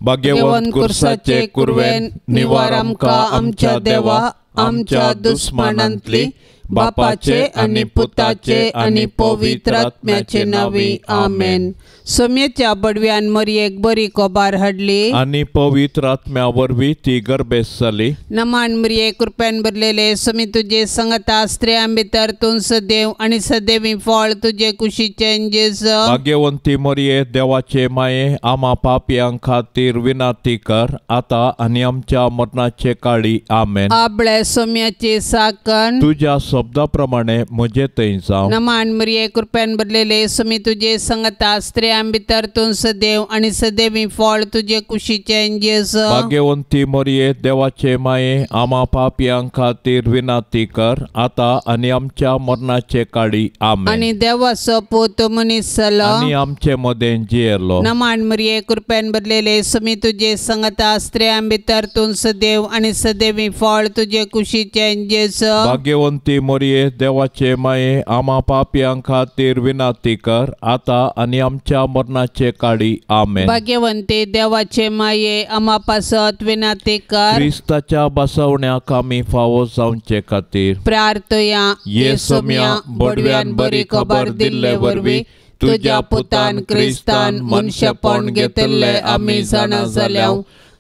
भाग्यवंत कुर्साचे कुरवेन निवार आमकां आमच्या देवा आमच्या दुस्मानांतली बापाचे आनी पुताचे आनी पवित्र आत्म्याचे नांवी आमेन. सोम्याच्या बडव्यान मरयेक बरी कोबार हाडली आनी पवित्र आत्म्या वरवीं ती गर्भेस्त जाली. नमान मरये कृपेन भरलेले सोमी तुजे संगता स्त्रियां भितर तूं सदैव आनी सदैवी फळ तुजे कुशीचें जेजू. भाग्यवंती मरये देवाचे माये आमा पापयां खातीर विनंती कर आतां आनी आमच्या मरणाचे काळी आमेन. आबळे सोम्याची साकण तुज्या शब्दा प्रमाणे म्हजे थंय जावं. नमान मरये कृपेन भरलेले सोमी तुजे संगता स्त्रियां भितर तूं सदैव आनी सदैवी फळ तुजे कुशीचें जेजू. भाग्यवंती मरये देवाचे माये आमा पापयां खातीर विनंती कर आतां आनी आमच्या मरणाचे काळी आमेन. आनी देवाचो पूत मनीस जालो आनी आमचे मदें जियेलो. नमान मरये कृपेन भरलेले सोमी तुजे संगता स्त्रियां भितर तूं सदैव आनी सदैवी फळ तुजे कुशीचें जेजू. भाग्यवंती मरये देवाचे माये आमा पापयां खातीर विनंती कर आतां आनी आमच्या मरणाचे काळी आमेन. भाग्यवंती देवाचे माये आमा पासत विनंती कर. क्रिस्ताच्या बसवण्याक आमी फावो जावचे खातीर प्रार्थया. ये सोम्या बडव्यान बरी खबर दिल्ले वरवीं तुज्या पुतान क्रिस्तान मनशेपण घेतिल्लें आमी जाणा जाल्या.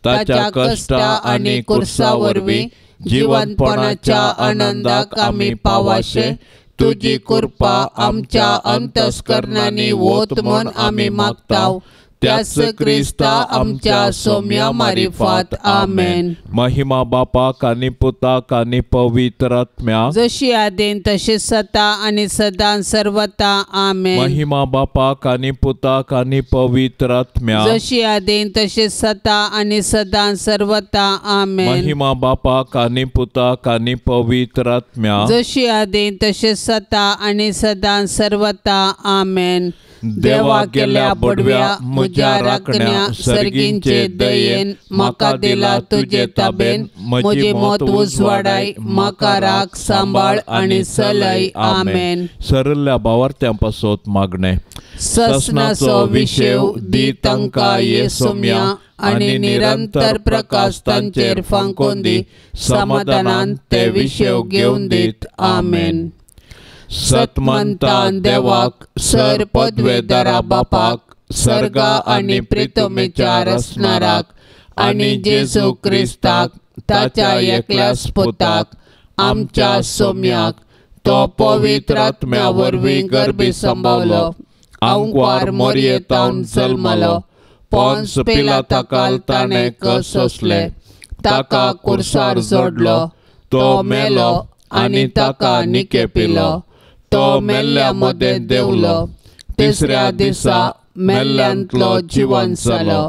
ताच्या कश्टा आनी कुर्सा वरवीं जिवनपणाच्या आनंदाक आमी पावाशे तुजी कृपा आमच्या अंतस्करणांनी वत म्हूण आमी मागता. त्याच क्रिस्ता आमच्या सोम्या मारिफात आमेन. महिमा बापाक आनी पुताक आनी पवित्र आत्म्याक जशी आदीन तशी सता आनी सदां सर्वता आमेन. महिमा बापाक आनी पुताक आनी पवित्र आत्म्याक जशी आदीन तशी सता आनी सदां सर्वता आमेन. महिमा बापाक आनी पुताक आनी पवित्र आत्म्याक जशी आदीन तशी सता आनी सदां सर्वता आमेन. देवा केल्या बडव्या म्हज्या राखण्या सर्गींचे दयेन म्हाका दिला तुजे ताबेन म्हजी मत उजवाडाय म्हाका राख सांबाळ आनी सलय आमेन. सरल्या भावार्थ्यां पासत मागणें. ससनाचो विशेव दी तांकां ये सोम्या आनी निरंतर प्रकाश तांचेर फांकोवन दी समाधानान ते विशेव घेवन दीत आमेन. सतमंता देवाक सर पदवेदारा बापाक सर्गा आनी प्रितमेच्या रसणाराक आनी जेजू क्रिस्ताक ताच्या एकल्याच पुताक आमच्या सोम्याक तो पवित्र आत्म्या वरवीं गर्भी संभावलो आंकवार मोरयेतावन जल्मलो पोन्स पिलाताकाल ताणें कस सोंसले ताका कुर्सार जोडलो तो मेलो आनी ताका निकेपिलो तो मेल्ल्या मदें देंवलो तिसऱ्या दिसा मेल्ल्यांतलो जिवन जालो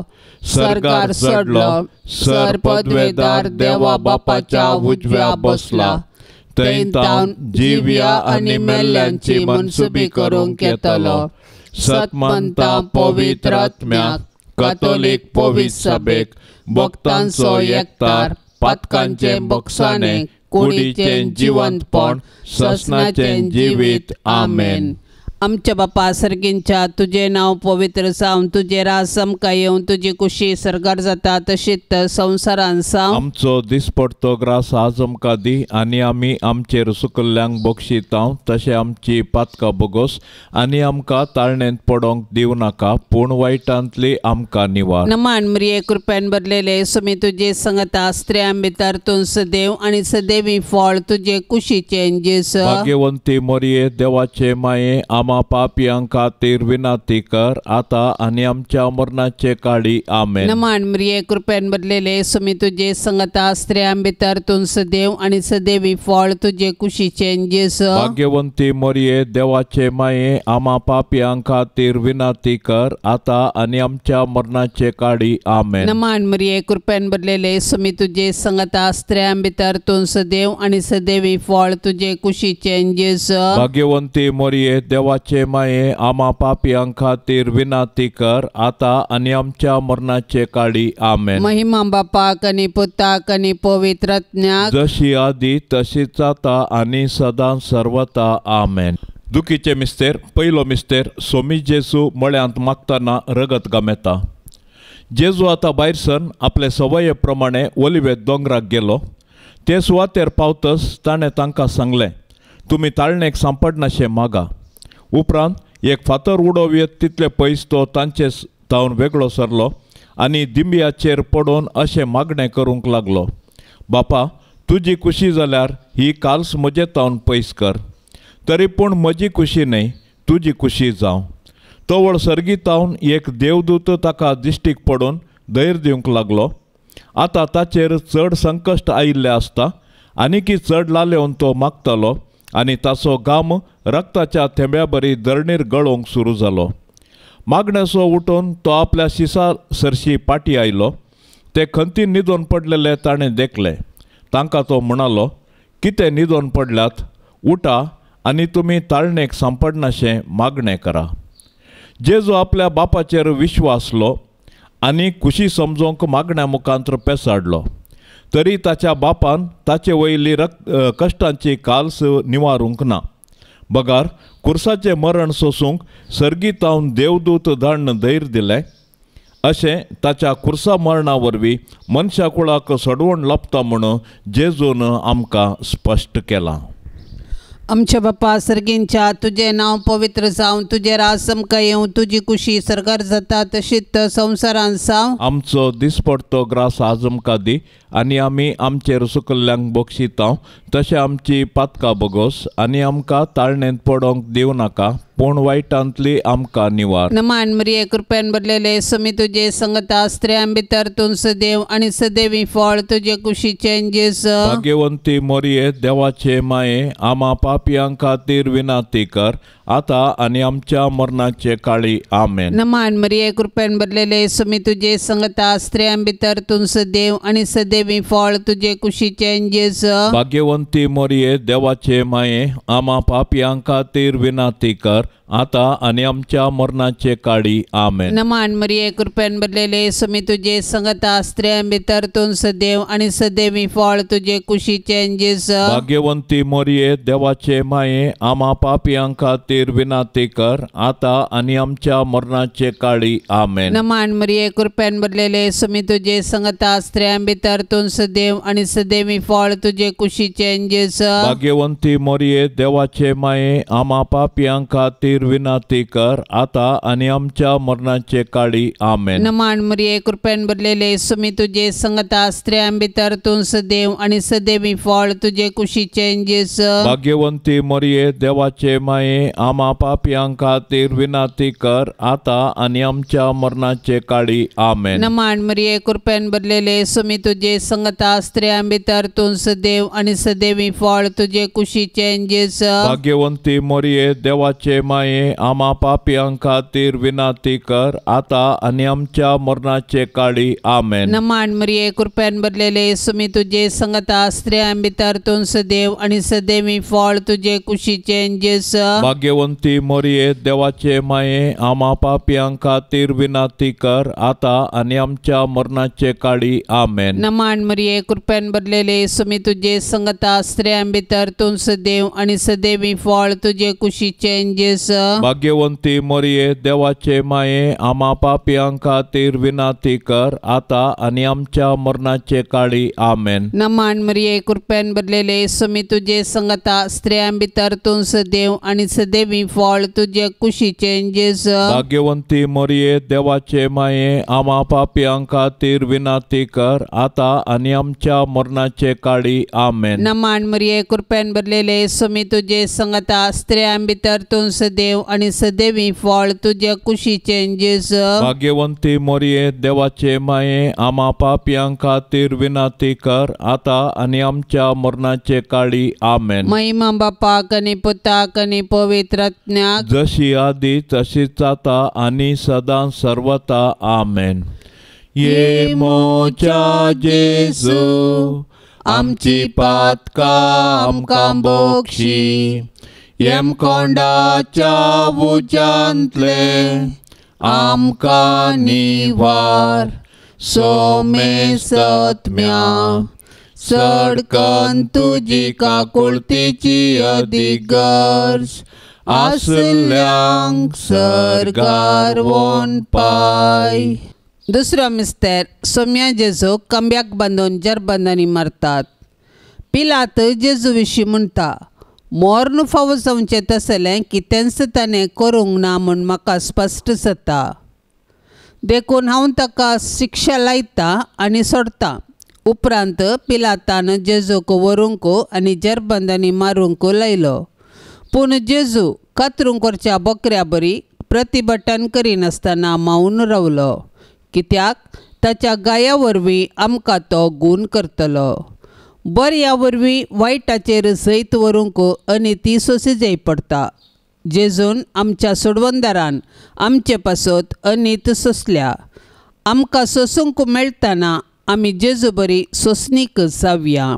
सर्गार चडलो सर पदवेदार देवा बापाच्या उजव्या बसला थंय तावन जिव्या आनी मेल्ल्यांची मनसुबी करूंक येतलो. सतमंता पवित्र आत्म्याक कथोलीक पवित्र सभेक भक्तांचो एकतार पातकांचें बक्षाणें कुडीचें जिवंतपण ससनाचें जिवीत आमेन. आमच्या बापा सर्गींच्या तुजें नांव पवित्र जावं तुजें राज आमकां येवं तुजी कुशी सर्गार जाता तशीच संवसारान जावं. आमचो दिसपडतो ग्रास आज आमकां दी आनी आमी आमचेर सुकल्ल्यांक बक्षिता तशें आमची पातकां बोगोस आनी आमकां ताळणेंत पडोंक दिवं नाका पूण वायटांतली आमकां निवार. नमान मरिये कृपेन भरलेले सुमी तुजे संगता स्त्रियां भितर तूं सदैव आनी सदैवी फळ तुजे कुशीचें जेजू. भाग्यवंती मरिये देवाचे माये आमा पापयां खातीर विनंती कर आतां आनी आमच्या मरणाचे काळी आमेन. नमान मरिये कृपेन भरलेले सुमी तुजे संगता स्त्रियां भितर तूं सदैव आनी सदैवी फळ तुजे कुशीचें जेजू. भाग्यवंती मरिये देवाचे माये आमा पापयां खातीर विनंती कर आतां आनी आमच्या मरणाचे काळी आमेन. नमान मरिये कृपेन भरलेले सुमी तुजे संगता स्त्रियां भितर तूं सदैव आनी सदैवी फळ तुजे कुशीचें जेजू. भाग्यवंती मरिये देवाचे माये आमा पापयां खातीर विनंती कर आतां आनी आमच्या मरणाचे काळी आमेन. महिमा बापाक आनी पुताक आनी पवित्र आत्म्याक जशी आदी तशीच आतां आनी सदां सर्वता आमेन. दुखीचे मिस्तेर. पयलो मिस्तेर सोमी जेजू मळ्यांत मागतना रगत गमेता. जेजू आतां भायर सरून आपले सवये प्रमाणे ओलिवे दोंगराक गेलो. ते सुवातेर पावतच ताणें तांकां सांगलें, तुमी ताळणेक सांपडनाशें मागा. उपरांत एक फातर उडोवयेत तितले पयस तो तांचे तावन वेगळो सरलो आनी दिंब्याचेर पडून अशें मागणें करूंक लागलो, बापा तुजी खुशी जाल्यार ही काल्स म्हजे तावन पयस कर, तरी पूण म्हजी खुशी न्हय तुजी खुशी जावं. तवळ सर्गीतावन एक देवदूत ताका दिश्टीक पडून धैर्य दिवंक लागलो. आतां ताचेर चड संकश्ट आयिल्लें आसता आनीकी चड लालेवन तो मागतालो आनी ताचो घाम रक्ताच्या थेंब्या बरी धरणीर गळोवंक सुरू जालो. मागण्याचो उठून तो आपल्या शिसा सरशी पाटी आयलो. ते खंती न्हिदोन पडलेले ताणें देखले. तांकां तो म्हणालो, कितें न्हिदोन पडल्यात? उठा आनी तुमी ताळणेक सांपडनाशें मागणें करा. जेजू आपल्या बापाचेर विश्वासलो आनी खुशी समजोवंक मागण्या मुखांत पेसाडलो. तरी ताच्या बापान ताचे वयली कश्टांची काल्स निवारूंक ना, बगार कुर्साचें मरण सोसूंक सर्गीतावन देवदूत धाडून धैर्य दिलें. अशें ताच्या कुर्सा मरणा वरवीं मनशा कुळाक सडवण लपता म्हूण जेजून आमकां स्पश्ट केलां. आमच्या बापा सर्गींच्या, तुजें नांव पवित्र जावं, तुजें राज आमकां येवं, तुजी कुशी सरकार जाता तशीच संवसारांत जावं. आमचो दिसपडतो ग्रास आज आमकां दी आनी आमी आमचेर सुकल्ल्यांक बक्षितांव तशें आमची पातकां बगोस आनी आमकां ताळणेंत पडोवंक दिवं नाका, पूण वायटांतली आमकां निवार. नमान मरिये, कृपेन भरलेले समी तुजे संगता, स्त्रियां भितर तूं सदैव आनी सदैवी फळ तुजे कुशीचें जेजू. भाग्यवंती मोरये, देवाचे माये, आमा पापयां खातीर विनंती कर आतां आनी आमच्या मरणाचे काळी. आमेन. नमान मरिये, कृपेन भरलेले समी तुजे संगता, स्त्रियां भितर तूं सदैव आनी सदैवी फळ तुजे कुशीचें जेजू. भाग्यवंती मोरये, देवाचे माये, आमा पापयां खातीर विनंती कर आतां आनी आमच्या मरणाचे काळी. आमेन. नमान मरिये, कृपेन भरलेले समी तुजे संगता, स्त्रियां भितर तूं सदैव आनी सदैवी फळ तुजे कुशीचें जेजू. भाग्यवंती मोरये, देवाचे माये, आमा पापयां खातीर विनंती कर आतां आनी आमच्या मरणाचे काळी. आमेन. नमान मरिये, कृपेन भरलेले समी तुजे संगता, स्त्रियां भितर तूं सदैव आनी सदैवी फळ तुजे कुशीचें जेजू. भाग्यवंती मोरये, देवाचे माये, आमा पापयां खातीर विनंती कर आतां आनी आमच्या मरणाचे काळी. आमेन. नमान मरिये, कृपेन भरलेले समी तुजे संगता, स्त्रियां भितर तूं सदैव आनी सदैवी फळ तुजे कुशीचें जेजू. भाग्यवंती मोरये, देवाचे माये, आमा पापयां खातीर विनंती कर आतां आनी आमच्या मरणाचे काळी. आमेन. नमान मरिये, कृपेन भरलेले समी तुजे संगता, स्त्रियां भितर तूं सदैव आनी सदैवी फळ तुजे कुशीचें जेजू. भाग्यवंती मोरये, देवाचे माये, आमा पापयां खातीर विनंती कर आतां आनी आमच्या मरणाचे काळी. आमेन. नमान मरिये, कृपेन भरलेले समी तुजे संगता, स्त्रियां भितर तूं सदैव आनी सदैवी फळ तुजे कुशीचें जेजू. भाग्यवंती मोरये, देवाचे माये, आमा पापयां खातीर विनंती कर आतां आनी आमच्या मरणाचे काळी. आमेन. नमान मरिये, कृपेन भरलेले समी तुजे संगता, स्त्रियां भितर तूं सदैव आनी सदैवी फळ तुजे कुशीचें जेजू. भाग्यवंती मोरये, देवाचे माये, आमा पापयां खातीर विनंती कर आतां आनी आमच्या मरणाचे काळी. आमेन. नमान मरिये, कृपेन भरलेले समी तुजे संगता, स्त्रियां भितर तूं सदैव आनी सदैवी फळ तुजे कुशीचें जेजू. भाग्यवंती मोरये, देवाचे माये, आमा पापयां खातीर विनंती कर आतां आनी आमच्या मरणाचे काळी. आमेन. नमान मरिये, कृपेन भरलेले समी तुजे संगता, स्त्रियां भितर तूं सदैव आनी सदैवी फळ तुजे कुशीचें जेजू. भाग्यवंती मोरये, देवाचे माये, आमा पापयां खातीर विनंती कर आतां आनी आमच्या मरणाचे काळी. आमेन. महिमा बापाक आनी पुताक आनी पवित्र आत्म्याक, जशी आदी तशीच आतां आनी सदां सर्वता. आमेन. ये मोच्या जेजू, आमची पातकां आमकां बोक्षी, यमकोंडाच्या उज्यांतले आमकां निवार, सोमेसत्म्या चडकन तुजी काकुळतीची अदीक गरज आसल्यांक सर्गार वोन पाय. दुसरो मिस्तेर सोम्या जेजूक कमब्याक बांदून जरबंदांनी मारतात. पिलात जेजू विशीं म्हणटा, मोर्न फावो जावचें तसलें कितेंच ताणें करूंक ना म्हूण म्हाका स्पश्ट जाता, देखून हांव ताका शिक्षा लायतां आनी सोडटां. उपरांत पिलातान जेजूक व्हरूंक आनी जरबंदांनी मारूंक लायलो. पूण जेजू कातरूंक व्हरच्या बकऱ्या बरी प्रतिभटन करिनासतना मावन रावलो, कित्याक ताच्या गाया वरवीं आमकां तो गूण करतलो. बऱ्या वरवीं वायटाचेर जैत व्हरूंक आनी ती सोंसी जाय पडटा. जेजून आमच्या सोडवणदारान आमचे पासत अनीत सोंसल्या. आमकां सोंसूंक मेळटना आमी जेजू बरी सोंसणीक जावया.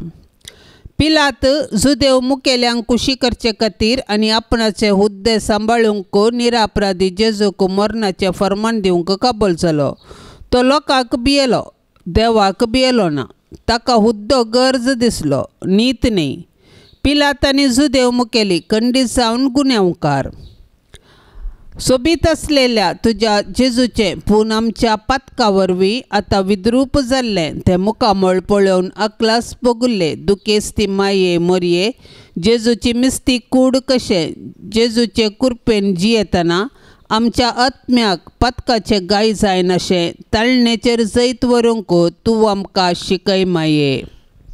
पिलात जुदेव मुखेल्यांक खुशी करचे खातीर आनी आपणाचे हुद्दे सांबाळूंक निरापराधी जेजूक मरणाचें फर्मान दिवंक काबल जालो. तो लोकांक भियेलो, देवाक भियेलो ना. ताका हुद्दो गरज दिसलो, नीत न्ही. पिलात आनी जुदेव मुखेली खंडीत जावन गुन्यांवकार. सोबीत आसलेल्या तुज्या जेजूचें पूण आमच्या पातका वरवीं आतां विद्रूप जाल्लें तें मुखामळ पळोवन अकलास भोगुल्ले दुखेस्ती माये मोरये जेजूची मिस्ती कूड कशें जेजूचे कुरपेन जियेतना आमच्या आत्म्याक पातकाचे गाय जायनाशें ताळणेचेर जैत व्हरूंक तूं आमकां शिकय माये.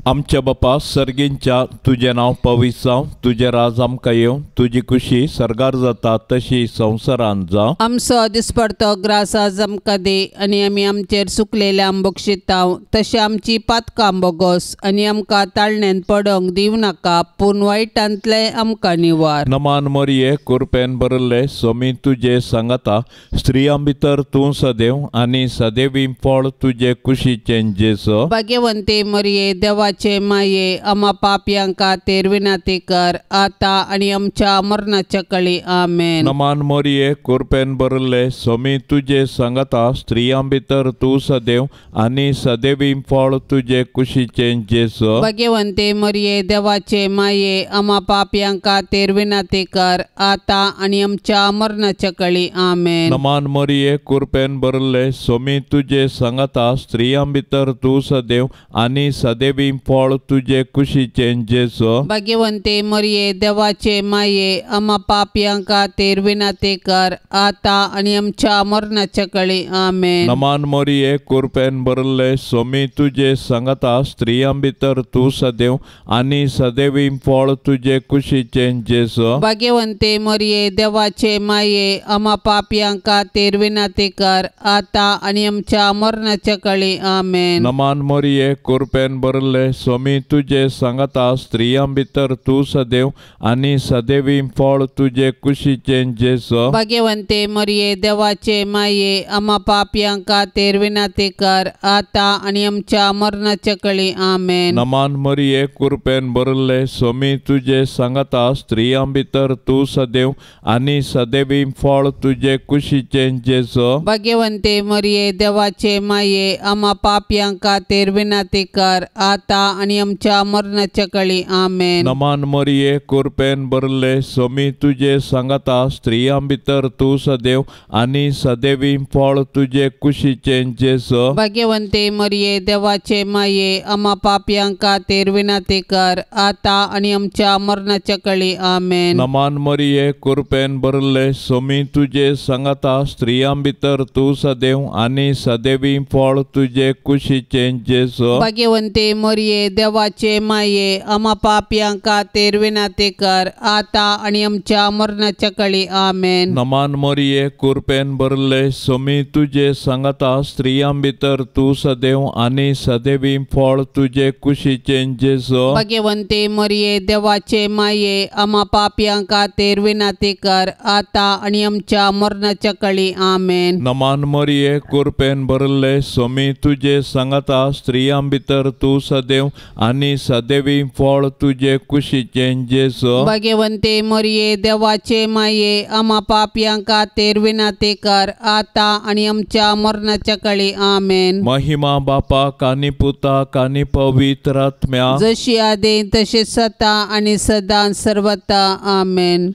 आमच्या बापा सर्गींच्या तुजें नांव पवित्र जावं, तुजें राज आमकां येवं, तुजी खुशी सर्गार जाता तशी संवसारांत जावं. आमचो दिसपडतो ग्रास आज आमकां दी आनी आमी आमचेर सुकलेल्या बक्षितांव तशें आमची पातकां बोगोस आनी आमकां ताळण्यांत पडोंक दिवं नाका, पूण वायटांतलें आमकां निवार. नमान मोरये कुरपेन भरिल्ले सोमी तुजे सांगाता, स्त्रियां भितर तूं सदैव आनी सदैवी फळ तुजे कुशीचें जेजू. भाग्यवंती मोरये देवा माये आमा पापयांक खातीर विनंती कर आतां आनी आमच्या मरणाच्या कळी. आमेन. नमान मोरये कुरपेन भरिल्ले सोमी तुजे सांगाता, स्त्रियां भितर तूं सदैव आनी सदैवी फळ तुजे कुशीचें जेजू. भाग्यवंती मोरये देवाचे माये आमा पापयांक खातीर विनंती कर आतां आनी आमच्या मरणाच्या कळी. आमेन. नमान मोरये कुरपेन भरिल्ले सोमी तुजे सांगाता, स्त्रियां भितर तूं सदैव आनी सदैवी फळ तुजे कुशीचें जेजू. भाग्यवंती मोरये देवाचे माये आमा पापयांक खातीर विनंती कर आतां आनी आमच्या मरणाच्या कळी. आमेन. नमान मोरये कुरपेन भरिल्ले सोमी तुजे सांगाता, स्त्रियां भितर तूं सदैव आनी सदैवी फळ तुजे कुशीचें जेजू. भाग्यवंती मोरये देवाचे माये आमा पापयांक खातीर विनंती कर आतां आनी आमच्या मरणाच्या कळी. आमेन. नमान मोरये कुरपेन भरिल्ले सोमी तुजे सांगाता, स्त्रियां भितर तूं सदैव आनी सदैवी फळ तुजे कुशीचें जेजू. भाग्यवंती मोरये देवाचे माये आमा पापयांक खातीर विनंती कर आतां आनी आमच्या मरणाच्या कळी. आमेन. नमान मोरये कुरपेन भरिल्ले सोमी तुजे सांगाता, स्त्रियां भितर तूं सदैव आनी सदैवी फळ तुजे कुशीचें जेजू. भाग्यवंती मोरये देवाचे माये आमा पापयांक खातीर विनंती कर आतां आनी आमच्या मरणाच्या कळी. आमेन. नमान मोरये कुरपेन भरिल्ले सोमी तुजे सांगाता, स्त्रियां भितर तूं सदैव आनी सदैवी फळ तुजे कुशीचें जेजू. भाग्यवंती मोरये देवाचे माये आमा पापयांक खातीर विनंती कर आतां आनी आमच्या मरणाच्या कळी. आमेन. नमान मोरये कुरपेन भरिल्ले सोमी तुजे सांगाता, स्त्रियां भितर तूं सदैव आनी सदैवी फळ तुजे कुशीचें जेजू. भाग्यवंती मोरये देवाचे माये आमा पापयांक खातीर विनंती कर आतां आनी आमच्या मरणाच्या कळी. आमेन. नमान मोरये कुरपेन भरिल्ले सोमी तुजे सांगाता, स्त्रियां भितर तूं सदैव आनी सदैवी फळ तुजे कुशीचें जेजू. भाग्यवंती मोरये देवाचे माये आमा पापयांक खातीर विनंती कर आतां आनी आमच्या मरणाच्या कळी. आमेन. नमान मोरये कुरपेन भरिल्ले सोमी तुजे सांगाता, स्त्रियां भितर तूं सदैव आनी सदैवी फळ तुजे कुशीचें जेजू. भाग्यवंती मोरये देवाचे माये आमा पापयांक खातीर विनंती कर आतां आनी आमच्या मरणाच्या कळी. आमेन. महिमा बापाक आनी पुताक आनी पवित्र आत्म्याक, जशी आदी तशी सता आनी सदां सर्वता. आमेन.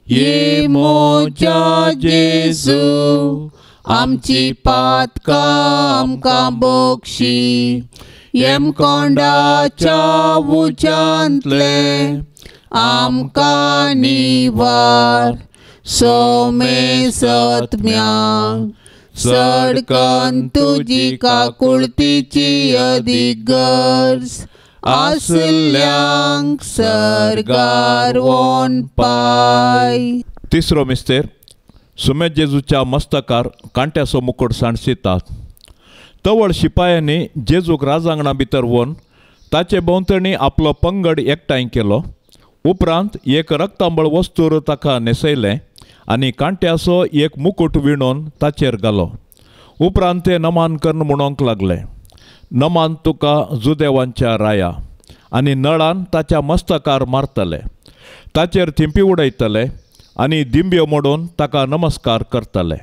ये मोजा जेजू आमची पातकां आमकां बोगशी येमकोंडाच्या उज्यांतले आमकां निवार सोमेसत्म्या सडकन तुजी काकुळतीची अदीक गरज आसल्यांक सर्गार वोन पाय. तिसरो मिस्तेर सुमेत जेजूच्या मस्तकार कांट्याचो मुकुट सांडशितात. तवळ शिपायांनी जेजूक राजांगणा भितर व्हरून ताचे भोंवतणी आपलो पंगड एकठांय केलो. उपरांत एक रक्तांबळ वस्तूर ताका न्हेसयलें आनी कांट्याचो एक मुकुट विणून ताचेर घालो. उपरांत ते नमान करून म्हणूंक लागले, नमान तुका जुदेवांच्या राया. आनी नळान ताच्या मस्तकार मारतले, ताचेर थिंपी उडयतले आनी दिंब्यो मोडून ताका नमस्कार करतले.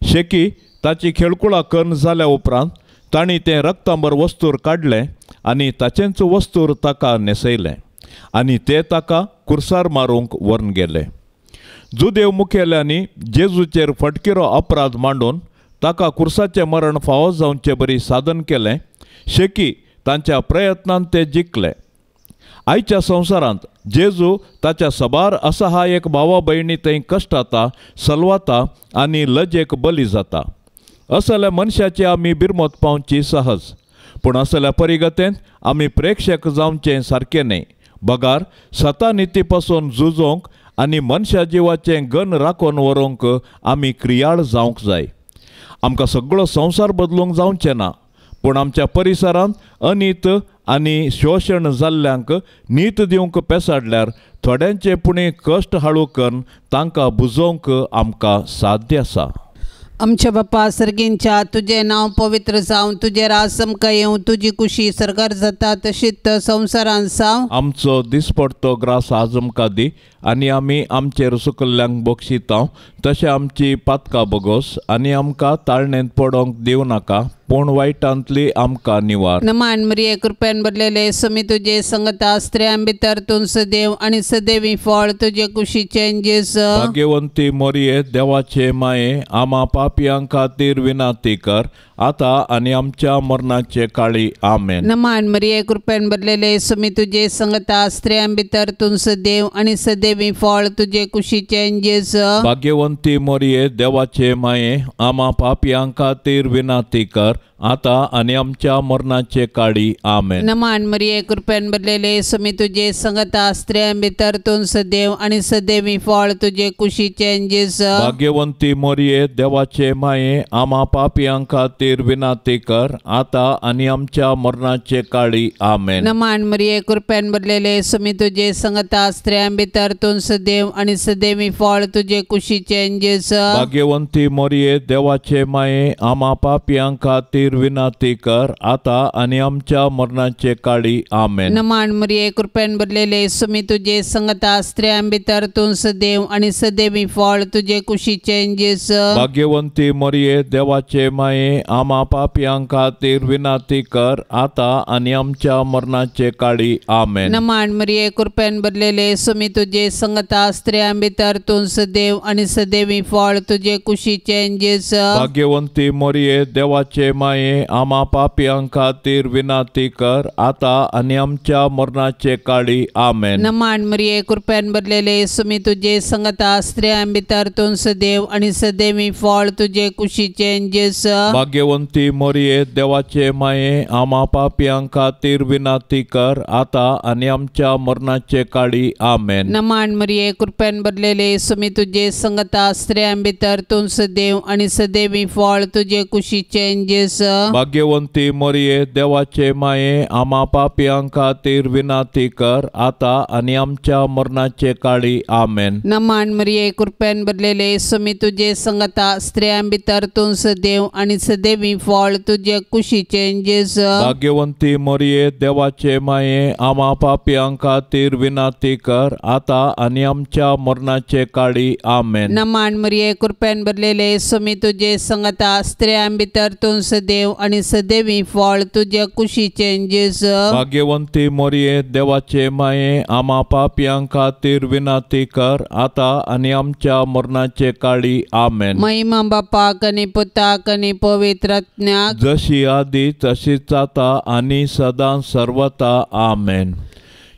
शेकी ताची खेळकुळां करून जाल्या उपरांत तांणी तें रक्तांबर वस्तूर काडलें आनी ताचेंच वस्तूर ताका न्हेसयलें आनी ते ताका कुर्सार मारूंक व्हरून गेले. जुदेव मुखेल्यांनी जेजूचेर फटकिरो अपराध मांडून ताका कुर्साचें मरण फावो जावचे बरी साधन केलें. शेकी तांच्या प्रयत्नान ते जिखले. आयच्या संवसारांत जेजू ताच्या सबार असहायक भावा भयणी थंय कश्टाता, सलवाता आनी लजेक बली जाता. असल्या मनशाची आमी बिरमत पावची सहज, पूण असल्या परिगतेंत आमी प्रेक्षक जावचें सारकें न्हय. बगार सतानिती पासून झुजोवंक आनी मनशा जिवाचें गन राखून व्हरूंक आमी क्रियाळ जावंक जाय. आमकां सगळो संवसार बदलूंक जावचें ना, पूण आमच्या परिसरांत अनीत आनी शोशण जाल्ल्यांक नीत दिवंक पेसाडल्यार थोड्यांचे पुणे कश्ट हाळू करून तांकां बुजोवंक आमकां साध्य आसा. आमच्या बापा सर्गींच्या तुजें नांव पवित्र जावं, तुजें राज आमकां येवं, तुजी कुशी सरकार जाता तशीच संवसारांत जावं. आमचो दिसपडतो ग्रास आज आमकां दी आनी आमी आमचेर सुकल्ल्यांक बक्षिता तशें आमची पातकां बगोस आनी आमकां ताळणेंत पडोवंक दिवं नाका, पूण वायटांतली आमकां निवार. नमान मरिये कृपेन भरलेले समी तुजे संगता, स्त्रियां भितर तूं सदैव आनी सदैवी फळ तुजे कुशीचें जेजू. भाग्यवंती मोरये देवाचे माये, आमा पापयां खातीर विनंती कर आता आनी आमच्या मरणाचे काळी. आमेन. नमान मरिये कृपेन भरलेले समी तुजे संगता, स्त्रियां भितर तूं सदैव आनी सदैवी फळ तुजे कुशीचें जेजू. भाग्यवंती मोरये देवाचे माये, आमा पापयां खातीर विनंती कर आता आनी आमच्या मरणाचे काळी. आमेन. नमान मरिये कृपेन भरलेले समी तुजे संगता, स्त्रियां भितर तूं सदैव आनी सदैवी फळ तुजे कुशीचें जेजू. भाग्यवंती मोरये देवाचे माये, आमा पापयां खातीर विनंती कर आता आनी आमच्या मरणाचे काळी. आमेन. नमान मरिये कृपेन भरलेले समी तुजे संगता, स्त्रियां भितर तूं सदैव आनी सदैवी फळ तुजे कुशीचें जेजू. भाग्यवंती मोरये देवाचे माये, आमा पापयां खातीर विनंती कर आता आनी आमच्या मरणाचे काळी. आमेन. नमान मरिये कृपेन भरलेले समी तुजे संगता, स्त्रियां भितर तूं सदैव आनी सदैवी फळ तुजे कुशीचें जेजू. भाग्यवंती मोरये देवाचे माये, आमा पापयां खातीर विनंती कर आता आनी आमच्या मरणाचे काळी. आमेन. नमान मरिये कृपेन भरलेले समी तुजे संगता, स्त्रियां भितर तूं सदैव आनी सदैवी फळ तुजे कुशीचें जेजू. भाग्यवंती मोरये देवाचे माये, आमा पापयां खातीर विनंती कर आता आनी आमच्या मरणाचे काळी. आमेन. नमान मरिये कृपेन भरलेले समी तुजे संगता, स्त्रियां भितर तूं सदैव आनी सदैवी फळ तुजे कुशीचें जेजू. भाग्यवंती मोरये देवाचे माये, आमा पापयां खातीर विनंती कर आता आनी आमच्या मरणाचे काळी. आमेन. नमान मरिये कृपेन भरलेले समी तुजे संगता, स्त्रियां भितर तूं सदैव आनी सदैवी फळ तुजे कुशीचें जेजू. भाग्यवंती मोरये देवाचे माये, आमा पापयां खातीर विनंती कर आता आनी आमच्या मरणाचे काळी. आमेन. नमान मरिये कृपेन भरलेले समी तुजे संगता, स्त्रियां भितर तूं सदैव आनी सदैवी फळ तुजे कुशीचें जेजू. भाग्यवंती मोरये देवाचे माये, आमा पापयां खातीर विनंती कर आता आनी आमच्या मरणाचे काळी. आमेन. नमान मरिये कृपेन भरलेले समी तुजे संगता, स्त्रियां भितर तूं सदैव सदेव आनी सदैवी फळ तुज्या कुशीचें जेजू. भाग्यवंती मोरये देवाचे माये आमा पापयां खातीर विनंती कर आतां आनी आमच्या मरणाचे काळी. आमेन. महिमा बापाक आनी पुताक आनी पवित्र आत्म्याक, जशी आदी तशीच आतां आनी सदां सर्वता. आमेन.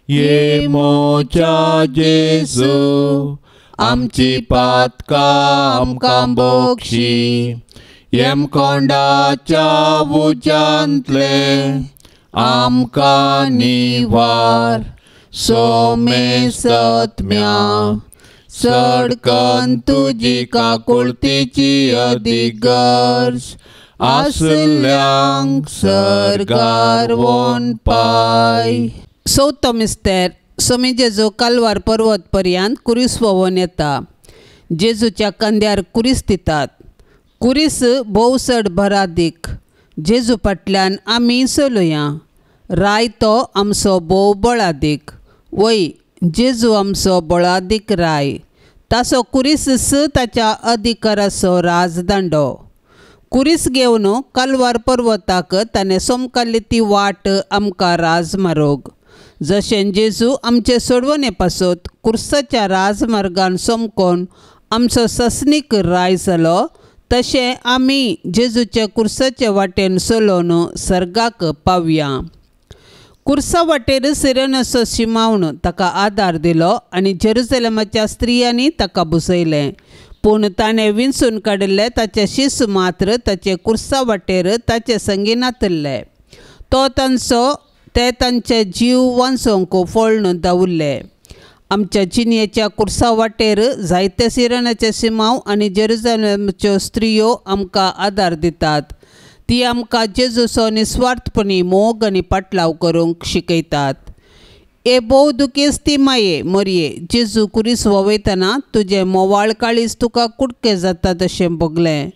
ये मोच्या जेजू आमची पातकां आमकां बोक्षी, यमकोंडाच्या उज्यांतले आमकां निवार, सोमेसत्म्या सडकन तुजी काकुळतीची अदीक गरज आसल्यांक सर्गार वोन पाय. चवथो मिस्तेर. सोमी जेजू कालवार पर्वत पर्यंत कुरीस व्होंवून येता. जेजूच्या खांद्यार कुरीस दितात. कुरीस भोव चड भरादीक. जेजू फाटल्यान आमी चलुया. राय तो आमचो भोव बळादीक. वय जेजू आमचो बळादीक राय. ताचो कुरीस ताच्या अधिकाराचो राजदांडो. कुरीस घेवन कालवार पर्वताक ताणें सोमकाल्ली ती वाट आमकां राजमार्ग. जशें जेजू आमचे सोडवणे पासत कुर्साच्या राजमार्गान सोमकोन आमचो ससनीक राय जालो, तशें आमी जेजूच्या कुर्साचे वाटेन चलोवन सर्गाक पावया. कुर्सा वाटेर सिरेनाचो शिमावन ताका आदार दिलो आनी जेरुजलेमाच्या स्त्रियांनी ताका बुसयलें. पूण ताणें विंचून काडिल्ले ताचे शिस मात्र ताचे कुर्सा वाटेर ताचे संगी नातिल्ले. तो तांचो ते तांचे जीव वांचोवंक फळण दावुल्ले. आमच्या जिणेच्या कुर्सा वाटेर जायते सिरनाचे सिमांव आनी जेरुजलेमच्यो स्त्रियो आमकां आदार दितात. ती आमकां जेजूचो निस्वार्थपणी मोग आनी पाटलाव करूंक शिकयतात. ए भोव दुखेस्ती माये मोरये, जेजू कुरीस व्हांवयतना तुजें मोवाळ काळीज तुका कुडके जाता तशें भोगलें.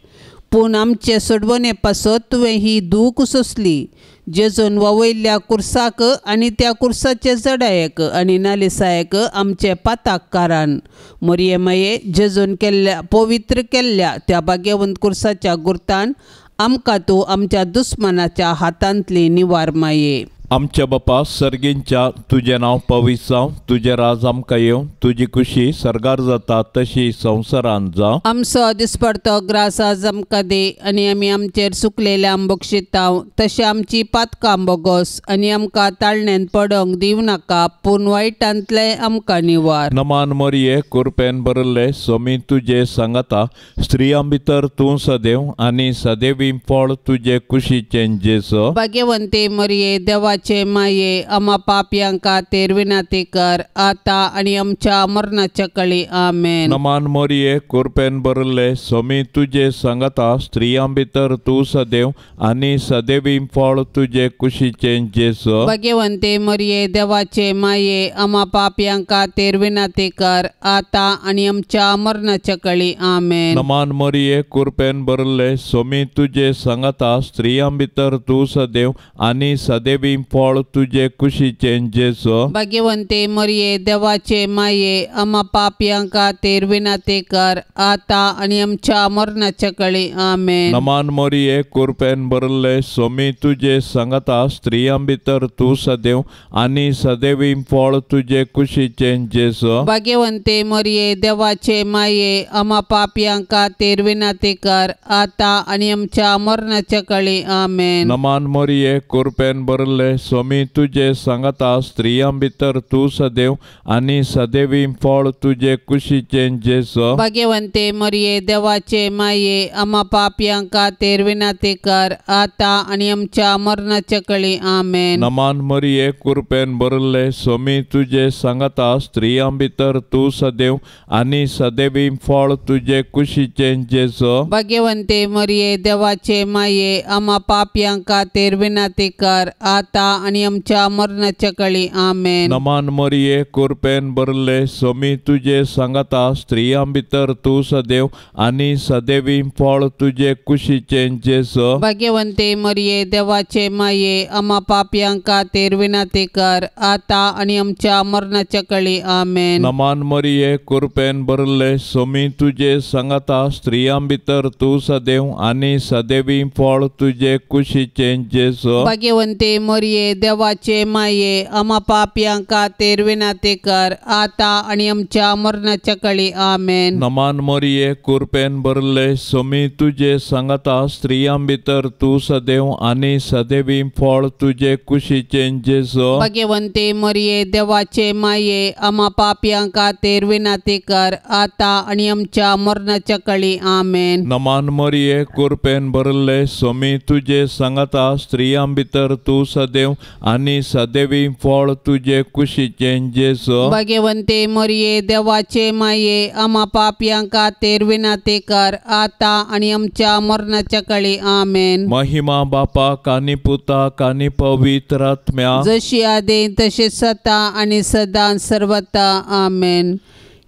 पूण आमचे सोडवणे पासत तुवें ही दूख सोंसली. जेजून व्हांवयल्ल्या कुर्साक आनी त्या कुर्साचे जडायेक आनी नालिसायेक आमचे पाताक कारण मोरये माये, जेजून केल्ल्या पवित्र केल्ल्या त्या भाग्यवंत कुर्साच्या गुर्तान आमकां तूं आमच्या दुस्मानाच्या हातांतली निवार माये. आमच्या बापा सर्गींच्या तुजें नांव पवित्र जावं, तुजें राज आमकां येवं, तुजी खुशी सर्गार जाता तशी संवसारांत जावं. आमचो दिसपडतो ग्रास आज आमकां दी आनी आमी आमचेर सुकलेल्या बक्षितांव तशें आमची पातकां बोगोस आनी आमकां ताळण्यांत पडोंक दिवं नाका, पूण वायटांतलें आमकां निवार. नमान मोरये कुरपेन भरिल्ले सोमी तुजे सांगाता, स्त्रियां भितर तूं सदैव आनी सदैवी फळ तुजे कुशीचें जेजू. भाग्यवंती मोरये देवाचे माये आमा पापयां खातीर विनंती कर आतां आनी आमच्या मरणाच्या कळी. आमेन. नमान मोरये कुरपेन भरिल्ले सोमी तुजे सांगाता, स्त्रियां भितर तूं सदैव आनी सदैवी फळ तुजे कुशीचें जेजू. भाग्यवंती मोरये देवाचे माये आमा पापयां खातीर विनंती कर आतां आनी आमच्या मरणाच्या कळी. आमेन. नमान मोरये कुरपेन भरिल्ले सोमी तुजे सांगाता, स्त्रियां भितर तूं सदैव आनी सदैवी फळ तुजे कुशीचें जेजू. भाग्यवंती मोरये देवाचे माये आमा पापयां खातीर विनंती कर आतां आनी आमच्या मरणाच्या कळी. आमेन. नमान मोरये कुरपेन भरिल्ले सोमी तुजे सांगाता, स्त्रियां भितर तूं सदैव आनी सदैवी फळ तुजे कुशीचें जेजू. भाग्यवंती मोरये देवाचे माये आमा पापयां खातीर विनंती कर आतां आनी आमच्या मरणाच्या कळी. आमेन. नमान मोरये कुरपेन भरिल्ले सोमी तुजे सांगाता, स्त्रियां भितर तूं सदैव आनी सदैवी फळ तुजे कुशीचें जेजू. भाग्यवंती मोरये देवाचे माये आमा पापयां खातीर विनंती कर आतां आनी आमच्या मरणाच्या कळी. आमेन. नमान मोरये कुरपेन भरिल्ले सोमी तुजे सांगाता, स्त्रियां भितर तूं सदैव आनी सदैवी फळ तुजे कुशीचें जेजू. भाग्यवंती मोरये देवाचे माये आमा पापयां खातीर विनंती कर आतां आनी आमच्या मरणाच्या काळी आमेन. नमान मरिये कृपेन भरले सोमी तुजे सांगाता स्त्रियां भितर तूं सदैव आनी सदैवी फळ तुजे कुशीचें जेजू. भाग्यवंते मरिये देवाचे माये आमा पापयां खातीर विनंती कर आतां आनी आमच्या मरणाच्या काळी आमेन. नमान मरिये कृपेन भरले सोमी तुजे सांगाता स्त्रियां भितर तूं सदैव आनी सदैवी फळ तुजे कुशीचें जेजू. भाग्यवंते मरिये देवाचे माये आमा पापयां खातीर विनंती कर आतां आनी आमच्या मरणाच्या काळी आमेन. नमान मरिये कृपेन भरले सोमी तुजे सांगाता स्त्रियां भितर तूं सदैव आनी सदैवी फळ तुजे कुशीचें जेजू. भाग्यवंते मरिये देवाचे माये आमा पापयां खातीर विनंती कर आतां आनी आमच्या मरणाच्या काळी आमेन. नमान मरिये कृपेन भरले सोमी तुजे सांगाता स्त्रियां भितर तूं सदैव आनी सदैवी फळ तुजे कुशीचें जेजू. भाग्यवंते मरिये देवाचे माये आमा पापयां खातीर विनंती कर आतां आनी आमच्या मरणाच्या काळी आमेन. महिमा बापाक आनी पुताक आनी पवित्र आत्म्या जशी आदी तशी सता आनी सदां सर्वता आमेन.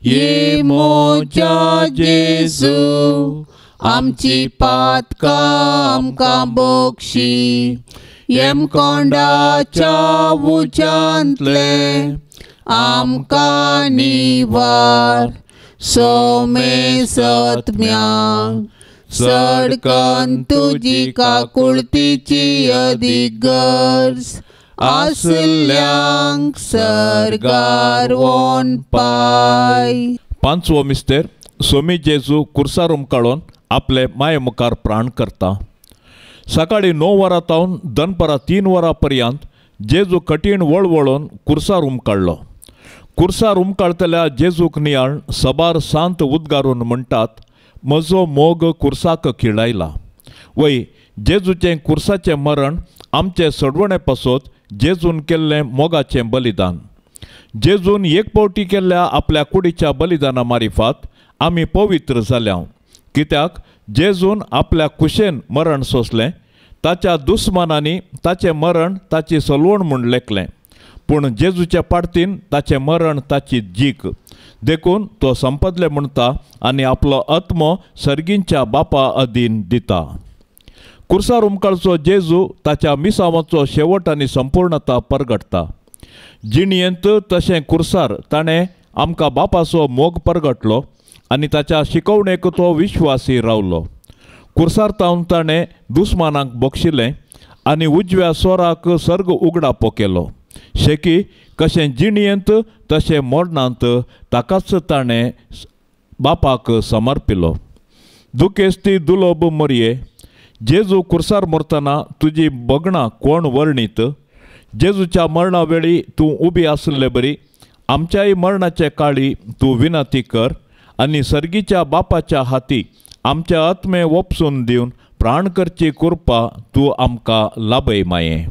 ये मोजा जेजू आमची पातकां आमकां बोक्षी यमकोंडाच्या उज्यांतले आमकां निवार सोमे सत्म्या सडकन तुजी काकुळतीची अदीक गरज आसल्यांक सर्गार वोन पाय. पांचवो मिस्तेर सोमी जेजू कुर्सार उमकाळून आपले माये मुखार प्राण करता. सकाळी 9 वरां तावन दनपरां 3 वरां पर्यंत जेजू कठीण वळवळून कुर्सार उमकाळलो. कुर्सार उमकाळतल्या जेजूक नियाळ सबार सांत उद्गारून म्हणटात म्हजो मोग कुर्साक खिळायला. वय जेजूचें कुर्साचें मरण आमचे सडवणे पासत जेजून केल्लें मोगाचें बलिदान. जेजून एक पावटी केल्ल्या आपल्या कुडीच्या बलिदाना मारिफात आमी पवित्र जाल्या. कित्याक जेजून आपल्या कुशेन मरण सोंसलें, ताच्या दुस्मानांनी ताचें मरण ताची सलवण म्हूण लेखलें, पूण जेजूच्या पाडतीन ताचें मरण ताची जीक. देखून तो संपदले म्हणटा आनी आपलो आत्मो सर्गींच्या बापा अधीन दिता. कुर्सार उमकाळचो जेजू ताच्या मिसावाचो शेवट आनी संपूर्णता परगटता. जिणयेंत तशें कुर्सार ताणें आमकां बापाचो मोग परगटलो आनी ताच्या शिकवणेक तो विश्वासी रावलो. कुर्सार तावन ताणें दुस्मानाक बक्षिलें आनी उजव्या स्वराक सर्ग उगडापो केलो. शेकी कशें जिणयेंत तशें मरणांत ताकाच ताणें बापाक समर्पिलो. दुखेस्ती दुलोब मरये जेजू कुर्सार मरतना तुजी बगणां कोण वर्णीत. जेजूच्या मरणा वेळी तूं उबी आसले बरी आमच्याय मरणाचे काळी तूं विनंती कर आनी सर्गीच्या बापाच्या हाती आमच्या आत्मे वपसून दिवन प्राण करची कृपा तूं आमकां लाभय माये.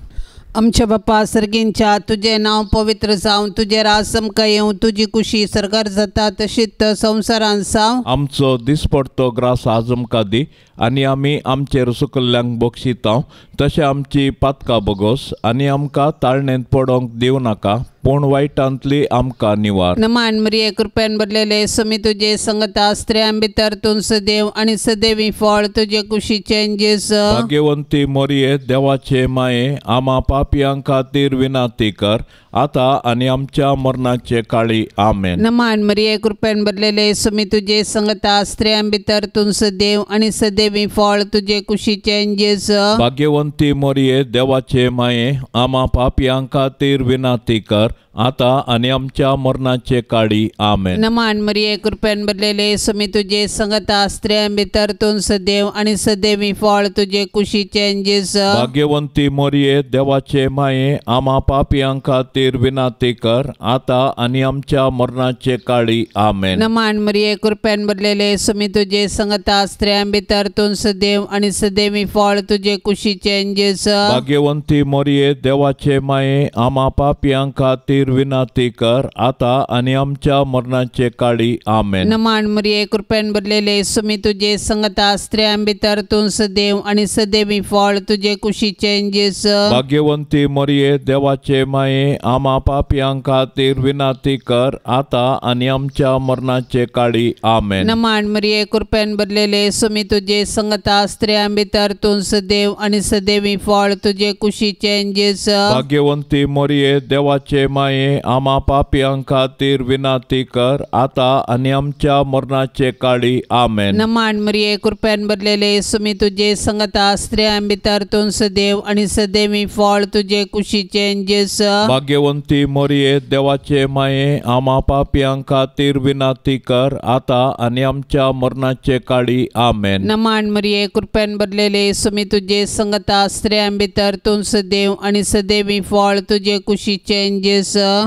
आमच्या बापा सर्गींच्या तुजें नांव पवित्र जावं, तुजें राज आमकां येवं, तुजी कुशी सरकार जाता तशीच संवसारांत जावं. आमचो दिसपडतो ग्रास आज आमकां दी आनी आमी आमचेर सुकल्ल्यांक बक्षिता तशें आमची पातकां बगोस आनी आमकां ताळणेंत पडोंक दिवं नाका पूण वायटांतली आमकां निवार. नमान मरिये कृपेन भरलेले समी तुजे संगता स्त्रियां भितर तूं सदैव आनी सदैवी फळ तुजे कुशीचें जेजू. भाग्यवंती मरिये देवाचे माये आमा पापयां खातीर विनंती कर आतां आनी आमच्या मरणाचे काळी आमेन. नमान मरिये कृपेन भरलेले समी तुजे संगता स्त्रियां भितर तूं सदैव आनी सदैवी फळ तुजे कुशीचें जेजू. भाग्यवंती मरिये देवाचे माये आमा पापयां खातीर विनंती कर आतां आनी आमच्या मरणाचे काळी आमेन. नमान मरिये कृपेन भरलेले समी तुजे संगता स्त्रियां भितर तूं सदैव आनी सदैवी फळ तुजे कुशीचें जेजू. भाग्यवंती मरिये देवाचे माये आमा पापयां खातीर विनंती कर आतां आनी आमच्या मरणाचे काळी आमेन. नमान मरिये कृपेन भरलेले समी तुजे संगता स्त्रियां भितर तूं सदैव आनी सदैवी फळ तुजे कुशीचें जेजू. भाग्यवंती मरिये देवाचे माये आमा पापयां खातीर खातीर विनंती कर आता आनी आमच्या मरणाचे काळी. आमेन. नमान मरिये कृपेन भरलेले सुमी तुजे संगता स्त्रियां भितर तूं सदैव आनी सदैवी फळ तुजे कुशीचे जेजू. भाग्यवंती मरिये देवाचे माये आमा पापयां खातीर विनंती कर आता आनी आमच्या मरणाचे काळी. आमेन. नमान मरिये कृपेन भरलेले सुमी तुजे संगता स्त्रियां भितर तूं सदैव आनी सदैवी फळ तुजे कुशीचे जेजू. भाग्यवंती मरिये देवाचे माये आमा पापयां खातीर विनंती कर आता आनी आमच्या मरणाचे काळी. आमेन. नमान मरिये कृपेन भरलेले सुमी तुजे संगता स्त्रियां भितर तूं सदैव आनी सदैवी फळ तुजे कुशीचे जेजू. भाग्यवंती मरिये देवाचे माये आमा पापयां खातीर विनंती कर आता आनी आमच्या मरणाचे काळी. आमेन. नमान मरिये कृपेन भरलेले सुमी तुजे संगता स्त्रियां भितर तूं सदैव आनी सदैवी फळ तुजे कुशीचे जेजू.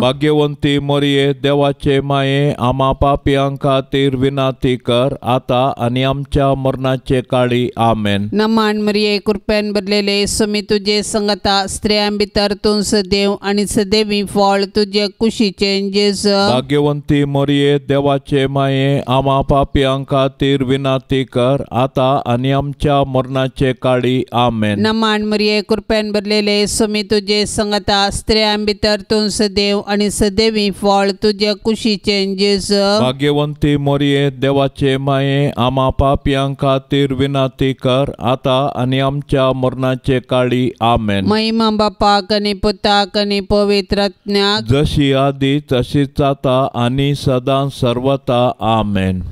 भाग्यवंती मरिये देवाचे माये आमा पापयां खातीर विनंती कर आता आनी आमच्या मरणाचे काळी. आमेन. नमान मरिये कृपेन भरलेले सुमी तुजे संगता स्त्रियां भितर तूं सदैव आनी सदैवी फळ तुजे कुशीचे जेजू. भाग्यवंती मरिये देवाचे माये आमा पापयां खातीर विनंती कर आता आनी आमच्या मरणाचे काळी. आमेन. नमान मरिये कृपेन भरलेले सुमी तुजे संगता स्त्रियां भितर तूं सदैव आनी सदैवी फळ तुजे कुशीचे जेजू. भाग्यवंती मरिये देवाचे माये आमा पापयां खातीर विनंती कर आता आनी आमच्या मरणाचे काळी. आमेन. महिमा बापाक आनी पुताक आनी पवित्र आत्म्याक, जशी आदी तशीच आता आनी सदां सर्वता. आमेन.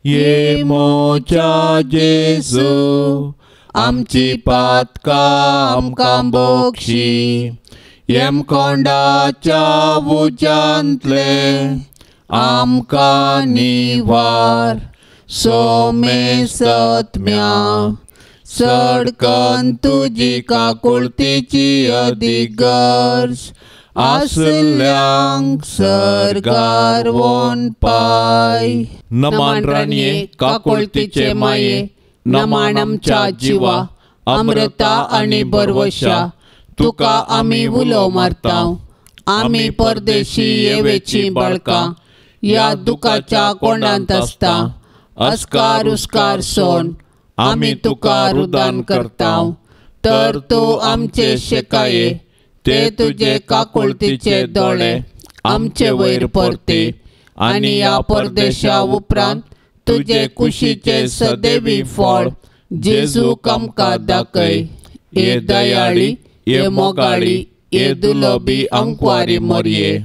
ये मोच्या जेजू आमची पातकां आमकां बोक्षी, यमकोंडाच्या उज्यांतले आमकां निवार, सोमेसत्म्या चडकन तुजी काकुळतीची अदीक गरज आसल्यांक सर्गार वोन पाय. नमान राणये काकुळतीचे माये, नमान आमच्या जिवा अमृता आनी बरवशा, तुका आमी उलो मारता. आमी परदेशी येवेची बाळकां ह्या दुखाच्या कोंडांत आसता. अस्कार उस्कार सोन आमी तुका रुदान करता, तर तूं आमचे शेकाये ते तुजे काकुळतीचे दोळे आमचे वयर परते आनी ह्या परदेशा उपरांत तुजे कुशीचे सदैवी फळ जेजू आमकां दाखय. हे दयाळी, हे मोगाळी, हे दुलोबी अंकवारी मोरये.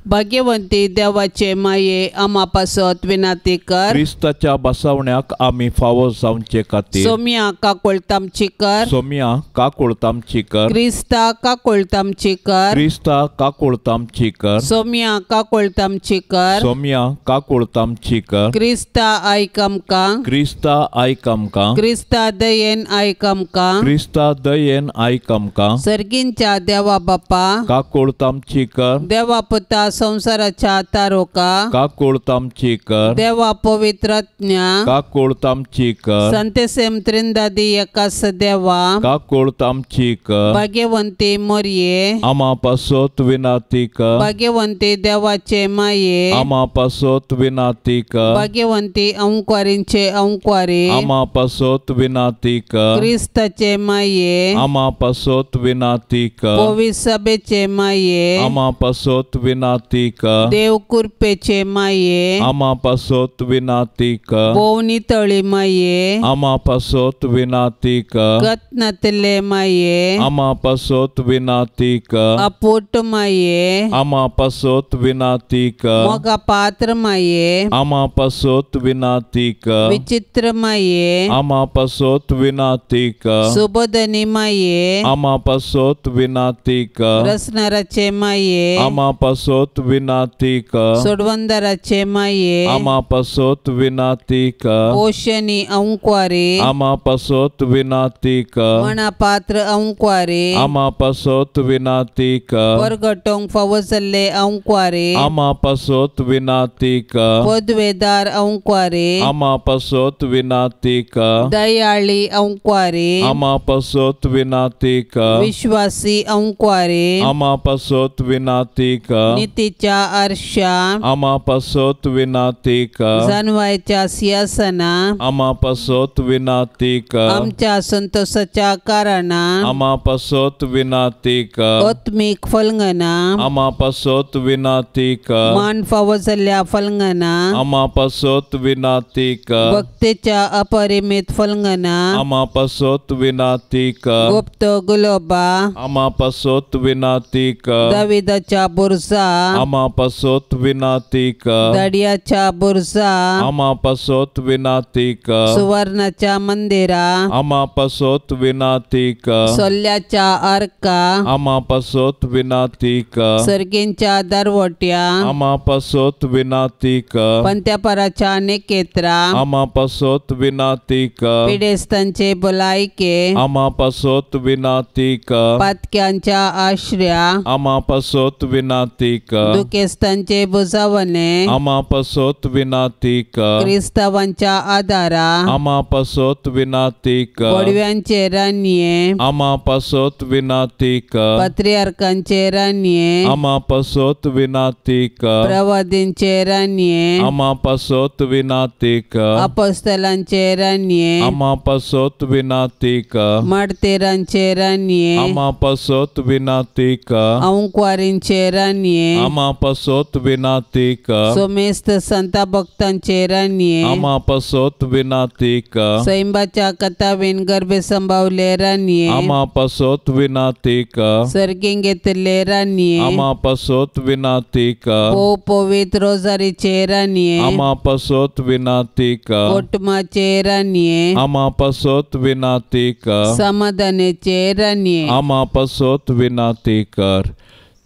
भाग्यवंती देवाचे माये आमा पासत विनंती कर. क्रिस्ताच्या बसवण्याक आमी फावो जावचे खातीर सोम्या काकुळतामची कर. सोम्या काकुळतामची कर. क्रिस्ता काकुळतामची कर. क्रिस्ता काकुळतामची कर. सोम्या काकुळतामची कर. सोम्या काकुळतामची कर. क्रिस्ता आयक आमकां. क्रिस्ता आयक आमकां. क्रिस्ता दयेन आयक आमकां. क्रिस्ता दयेन आयक आमकां. सर्गींच्या देवा बापा काकुळतामची कर. देवा पुता संसाराच्या तारोका काकुळतामची कर. देवा पवित्रात्म्या काकुळतामची कर. संतेसेम त्रिंदादी एकास देवा काकुळतामची कर. भाग्यवंती मोरये आमा पासत विनंती कर. भाग्यवंती देवाचे माये आमा पासत विनंती कर. भाग्यवंती अंकवारींचे अंकवारी आमा पासत विनंती कर. क्रिस्ताचे माये आमा पासत विनंती कर. पवित्र सभेचे माये आमा पासत विनंती कर. देव कृपेचे माये आमा पासत विनंती कर. भोवनी तळी माये आमा पासत विनंती कर. गतनातले माये आमा पासत विनंती कर. अपोट माये आमा पासत विनंती कर. मोगा पात्र माये आमा पासत विनंती कर. विचित्र माये आमा पासत विनंती कर. सुबोधनी माये आमा पासत विनंती कर. रसनाराचे माये आमा पासत पासत विनाती कर। सोडवंदराचे माये आमा पासत विनाती कर। पोशणी अंकवारे आमा पासत विनाती कर। मणापात्र अंकवारे आमा पासत विनाती कर। परगटोंक फावो जाल्ले अंकवारे आमा पासत विनाती कर। पदवेदार अंकवारे आमा पासत विनाती कर। दयाळी अंकवारे आमा पासत विनाती कर। विश्वासी अंकवारे आमा पासत विनाती कर। नीतीच्या आरशा आमा पासत विनाती कर। जानवायच्या सिंहासना आमा पासत विनाती कर। आमच्या संतोषाच्या कारणां आमा पासत विनाती कर। आत्मीक फलंगना आमा पासत विनाती कर। मान फावो जाल्ल्या फलंगना आमा पासत विनाती कर। भक्तीच्या अपरिमित फलंगना आमा पासत विनाती कर। गुप्त गुलोबा आमा पासत विनाती कर। दाविदाच्या बुरजा आमा पासत विनाती कर। दाडियाच्या बुरजा आमा पासत विनाती कर। सुवर्णाच्या मंदिरा आमा पासत विनाती कर। सोल्ल्याच्या अर्का आमा पासत विनाती कर। सर्गींच्या दरवट्या आमा पासत विनाती कर। पंत्यापराच्या निकेत्रा आमा पासत विनाती कर। पिडेस्तांचे भलायके आमा पासत विनाती कर। पातक्यांच्या आश्र्या आमा पासत विनाती कर। दुखेस्तांचे बुजावणे आमा पासत विनाती कर। क्रिस्तावांच्या आदारा आमा पासत विनाती कर। बोडव्यांचे रानये आमा पासत विनाती कर। पत्रियार्कांचे रानये आमा पासत विनाती कर। प्रवादींचे रानये आमा पासत विनाती कर। अपोस्तलांचे रानये आमा पासत विनाती कर। मार्तीरांचे रानये आमा पासत विनाती कर। अंकवारींचे रानये आमा पासत विनाती कर। सोमेस्त संता भक्तांचे रानये आमा पासत विनाती कर। सैंबाच्या कथावीन गर्भे संभावले रानये आमा पासत विनाती कर। सर्गीं घेतिल्ले रानये आमा पासत विनाती कर। पो पवित्र रोजारीचे रानये आमा पासत विनाती कर। कोटमाचे रानये आमा पासत विनाती कर। समाधानाचे रानये आमा पासत विनाती कर।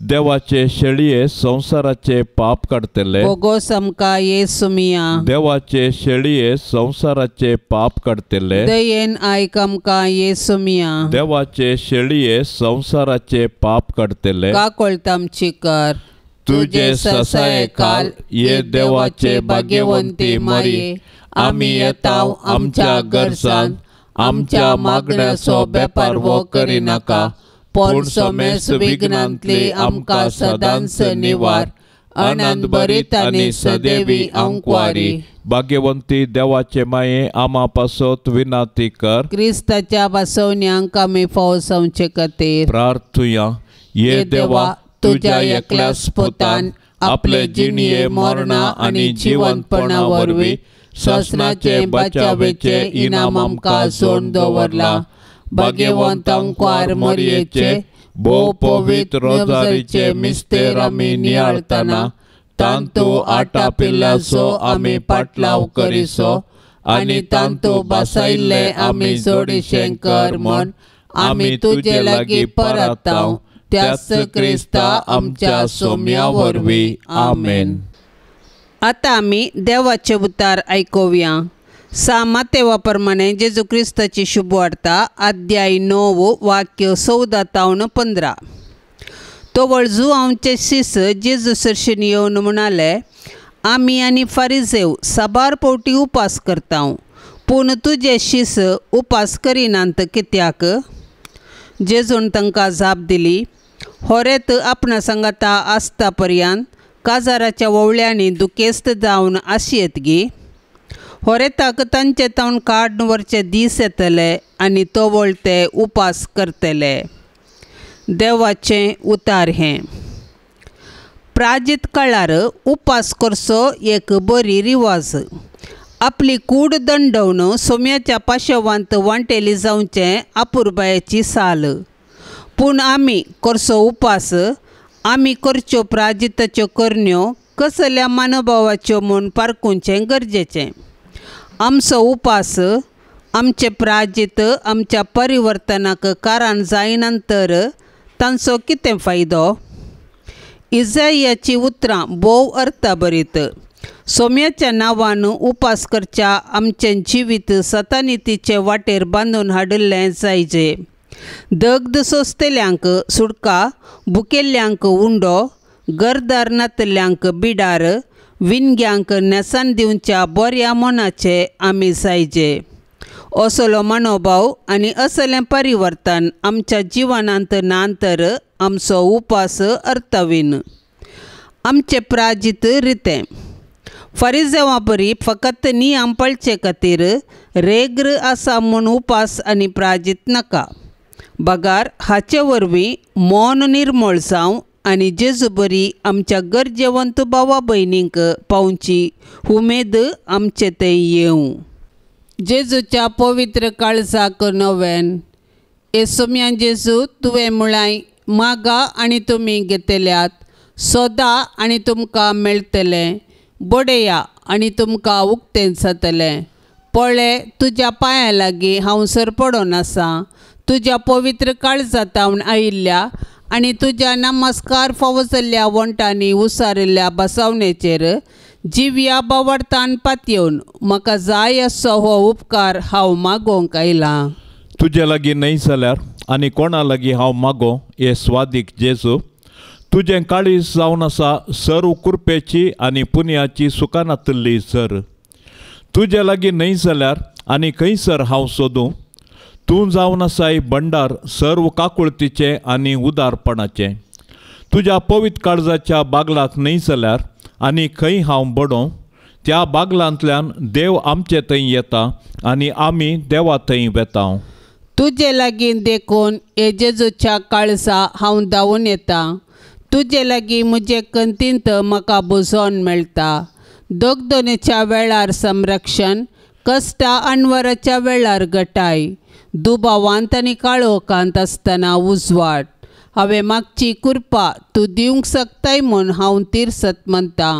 देवाचे शेळये संवसाराचे पाप काडटले भोगोस आमकां येसुमिया। देवाचे शेळये संवसाराचे पाप काडटले दयेन आयक आमकां येसुमिया। देवाचे शेळये संवसाराचे पाप काडटले काकोळत आमची कर। तुझे ससाये काल ये देवाचे भाग्यवंती मरी आमी येताव आमच्या गरजान आमच्या मागण्याचो बेपारवो करिनाका पूण समेस्त विघ्नांतली आमकां सदांच निवार। आनंद भरीत आनी सदैवी अंकवारी भाग्यवंती देवाचे माये आमा पासत विनाती कर। क्रिस्ताच्या बसवण्यांक आमी फावो जावचे खातीर प्रार्थुया। ये देवा तुझ्या एकल्याच पुतान आपले जिणये मरणा आनी जिवंतपणा वरवीं ससनाचे बचावेचे इनाम आमकां जोडून दवरला। भाग्यवंत अंकवार मरयेचे भोव पवित्र रोजारीचे मिस्तेर आमी नियाळतना तांतू आटा पिल्ल्याचो आमी पाटलाव करिसो आनी तांतू बसायिल्ले आमी जोडीशें कर म्हूण आमी तुजे लागीं परताव त्याच क्रिस्ता आमच्या सोम्या वरवीं आमेन। आतां आमी देवाचे उतार आयकुया। सा मातेवा प्रमाणे जेजू क्रिस्ताची शुभवार्ता अध्याय 9 वाक्य 14 तावन 15। तोवळ जुआंवचे शिस जेजू सरशीन येवन म्हणाले, आमी आनी फारिजेव साबार पावटी उपास करतांव, पूण तुजे शिस उपास करिनात कित्याक? जेजून तांकां जाप दिली, होरेत आपणा सांगाता आसता पर्यंत काजाराच्या वोवळ्यांनी दुखेस्त जावन आसयेत गी? होरेताक तांचे तावन काडून व्हरचे दीस येतले आनी तोवळ ते उपास करतले। देवाचें उतार हें। प्राजीत काळार उपास करचो एक बरी रिवाज। आपली कूड दंडोवन सोम्याच्या पाशवांत वांटेली जावचें अपुरबायेची साल। पूण आमी करचो उपास, आमी करच्यो प्राजिताच्यो करण्यो कसल्या मानोभावाच्यो म्हूण पारखुचें गरजेचें। आमचो उपास आमचे प्राजित आमच्या परिवर्तनाक कारण जायना तर तांचो कितें फायदो? इजायाची उतरां भोव अर्थाभरीत. सोम्याच्या नांवान उपास करच्या आमचें जिवीत सतानितीचे वाटेर बांदून हाडिल्लें जायजे. दग्ध सोंसतल्यांक सुडका, भुकेल्ल्यांक उंडो, गरदार नातल्यांक बिडार, विणग्यांक न्हेसान दिवच्या बऱ्या मनाचे आमी जायजे. असलो मनोभाव आनी असलें परिवर्तन आमच्या जिवनांत ना तर आमचो उपास अर्थवीन. आमचें प्राजीत रितें फारिजेवा परी फकत नियम पाळचे खातीर रेग्र आसा म्हूण उपास आनी प्राजीत नाका, बगार हाचे वरवीं मन निर्मळ जावं आनी जेजू बरी आमच्या गरजेवंत भावा भयणींक पावची उमेद आमचे थंय येवं. जेजूच्या पवित्र काळजाक नवेन. हे सोम्या जेजू, तुवें म्हळाय मागा आनी तुमी घेतल्यात, सोदा आनी तुमकां मेळटलें, बडया आनी तुमकां उक्तें जातलें. पळय तुज्या पांयां लागीं हांव सरपडोन आसा, तुज्या पवित्र काळजा तावन आयिल्ल्या आनी तुज्या नमस्कार फावो जाल्ल्या वण्टांनी उसारिल्ल्या बसावणेचेर जिव्या बावडतान पातयेवन म्हाका जाय असो हो उपकार हांव मागोवंक आयलां. तुजे लागीं न्हय जाल्यार आनी कोणा लागीं हांव मागो हे स्वादीक जेजू, तुजें काळीज जावन आसा सर्व कृपेची आनी पुनयाची सुखां नातिल्ली सर. तुजे लागीं न्हय जाल्यार आनी खंयसर हांव सोदूं? तूं जावन आसाय भंडार सर्व काकुळतीचें आनी उदारपणाचें. तुज्या पवित्र काळजाच्या बागलाक न्हय जाल्यार आनी खंय हांव बडों? त्या बागलांतल्यान देव आमचे थंय येता आनी आमी देवा थंय वेता. तुजे लागीं देखून हे जेजूच्या काळजा हांव धांवून येता. तुजे लागीं म्हजे कंतींत म्हाका बुजोवन मेळटा. दगदोनेच्या वेळार संरक्षण, कश्टा अनवराच्या वेळार गटाय, दुबावांत आनी काळोखांत आसतना उजवाड. हांवें मागची कृपा तूं दिवंक शकताय म्हूण हांव तिरसत म्हणटा.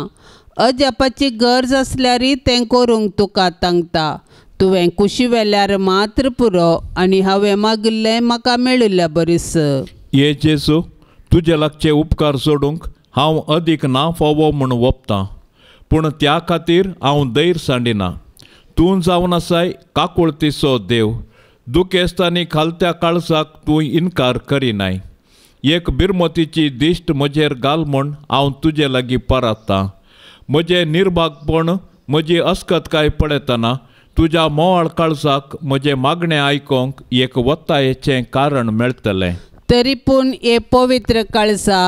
अजापाची गरज आसल्यारय तें करूंक तुका तांकता. तुवें कुशी वेल्यार मात्र पुरो आनी हांवें मागिल्लें म्हाका मेळिल्ल्या बरीस. हे जेजू, तुजे लागचे उपकार सोडूंक हांव अदीक ना फावो म्हूण वपतां, पूण त्या खातीर हांव धैर्य सांडिना. तूं जावन आसाय काकुळतीचो देव, दुखेस्त आनी खालत्या काळजाक तूं इनकार करिनाय. एक बिरमतीची दिश्ट म्हजेर घाल म्हूण हांव तुजे लागीं परात्तां. म्हजें निर्भागपण, म्हजी अस्कतकाय पळयतना तुज्या मोवाळ काळजाक म्हजें मागणें आयकोंक एक वत्तायेचें कारण मेळटलें. तरी पूण हे पवित्र काळजा,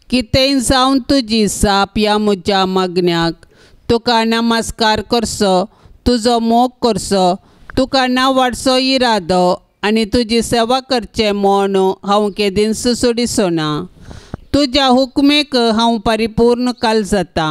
कितेंय जावन तुजी जाप ह्या म्हज्या मागण्याक. तुका नमस्कार करचो, तुजो मोग करचो, तुका नावाडचो इरादो आनी तुजी सेवा करचें म्हूण हांव केदींच सोडिचो ना. तुज्या हुकमेक हांव परिपूर्ण काल जाता.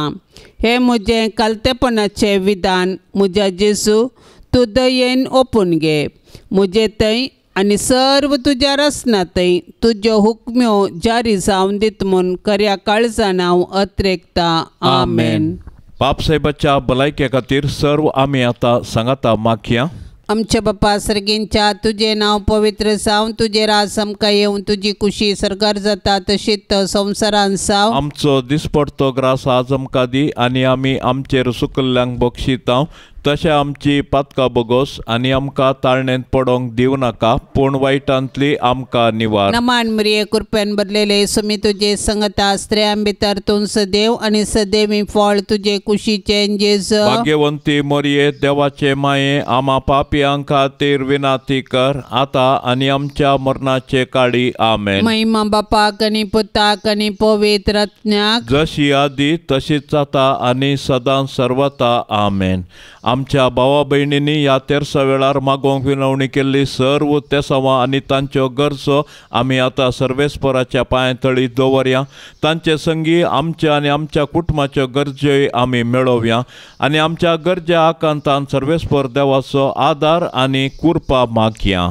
हें म्हजें कालतेपणाचें विधान म्हज्या जेजू, तूं दयेन ओपून घे. म्हजे थंय आनी सर्व तुज्या रसना थंय तुज्यो हुकम्यो जारी जावन दीत म्हूण खऱ्या काळजान हांव अत्रेकता. आमेन. बापसाहेबाच्या भलायके खातीर सर्व आमी आतां सांगाता मागया. आमच्या बापा सर्गींच्या, तुजें नांव पवित्र जावं, तुजें राज आमकां येवं, तुजी कुशी सरकार जाता तशीच संवसारान जावं. आमचो दिसपडतो ग्रास आज आमकां दी आनी आमी आमचेर सुकल्ल्यांक बक्षितांव, तशें आमची पातकां बोगोस आनी आमकां ताळणेंत पडोंक दिवं नाका, पूण वायटांतली आमकां निवार. नमान मरिये, कृपेन भरलेले, सुमी तुजे संगता, स्त्रियां भितर तूं सदैव आनी सदैवी फळ तुजे कुशीचें जेजू. भाग्यवंती मरिये, देवाचे माये, आमा पापयां खातीर विनाती कर, आतां आनी आमच्या मरणाचे काळी. आमेन. महिमा बापाक आनी पुताक आनी पवित्र आत्म्याक, जशी आदी तशीच जाता आनी सदां सर्वता. आमेन. आमच्या भावा भयणींनी ह्या तेरसा वेळार मागोवंक विनवणी केल्ली सर्व तेसांवां आनी तांच्यो गरजो आमी आतां सर्वेस्पराच्या पांय तळी दवरया. तांचे संगी आमच्या आनी आमच्या कुटुंबाच्यो गरज्योय आमी मेळोवया आनी आमच्या गरज्या आकांतान सर्वेस्पर देवाचो आदार आनी कृपा मागया.